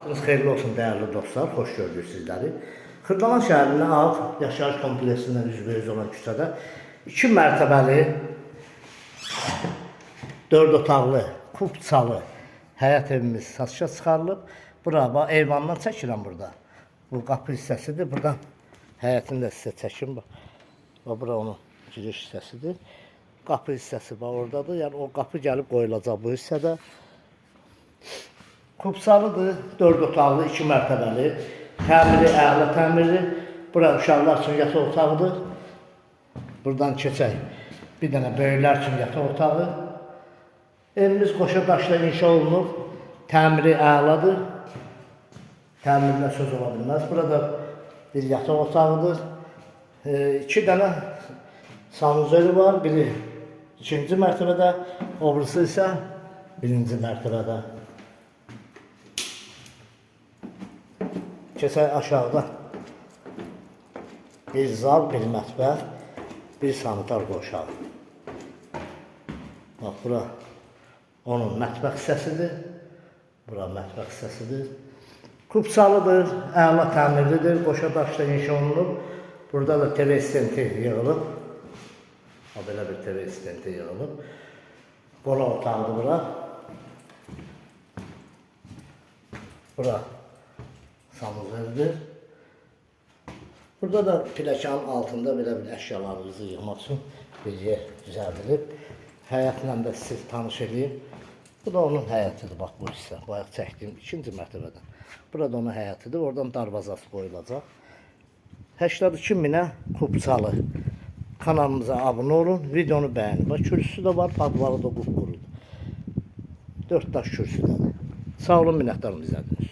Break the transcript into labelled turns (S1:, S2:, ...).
S1: Vaxtınız xeyirli olsun dəyərli dostlar, xoş gördük sizləri. Xırdalan şəhərinin Ağ yaşayış kompleksindən üzbəüz olan küçədə 2 mərtəbəli, 4 otaqlı, kupçalı həyət evimiz satışa çıxarılıb. Bura bax eyvandan çəkirəm burada. Bu qapı hissəsidir. Buradan həyətini də sizə çəkim. Bax, bax bura onun giriş hissəsidir. Qapı hissəsi bax oradadır. Yəni o qapı gəlib qoyulacaq bu hissədə. Kupçalıdır, 4 otaqlı, 2 mərtəbəli. Təmiri əla təmirli. Bura uşaqlar üçün yataq otağıdır. Buradan keçək. Bir dənə böyüklər üçün yataq otağı. Evimiz qoşa daşla inşa olunub. Təmiri əladır. Təmirinə söz ola bilməz. Burada bir yataq otağıdır. İki dənə sanuzeli var. Biri ikinci mərtəbədə, o birisi isə birinci mərtəbədə. Keçək aşağıda bir zal, bir mətbəx, bir sanitar qovşağı. Bax, bura onun mətbəx hissəsidir. Bura mətbəx hissəsidir. Kupçalıdır, əla təmirlidir, qoşa daşla inşa olunub. Burada da TV stenti yığılıb. Ha, belə bir TV stenti yığılıb. Qonaq otağıdır bura. Bura sanuzeldir. Burada da pilləkənin altında belə bir əşyalarınızı yığmaq üçün bir yer düzəldilib. Həyətlə də sizi tanış eləyim. Bu da onun həyətidir, bax bu hissə. Bayaq çəkdiyim ikinci mərtəbədən. Burada onun həyətidir. Oradan darvazası qoyulacaq. 82 minə kupçalı. Kanalımıza abunə olun, videonu bəyənin. Bax kürsüsü də var, padvalı da qupqurudur. 4 daş kürsüdədir. Sağ olun, minnətdarım izlədiniz.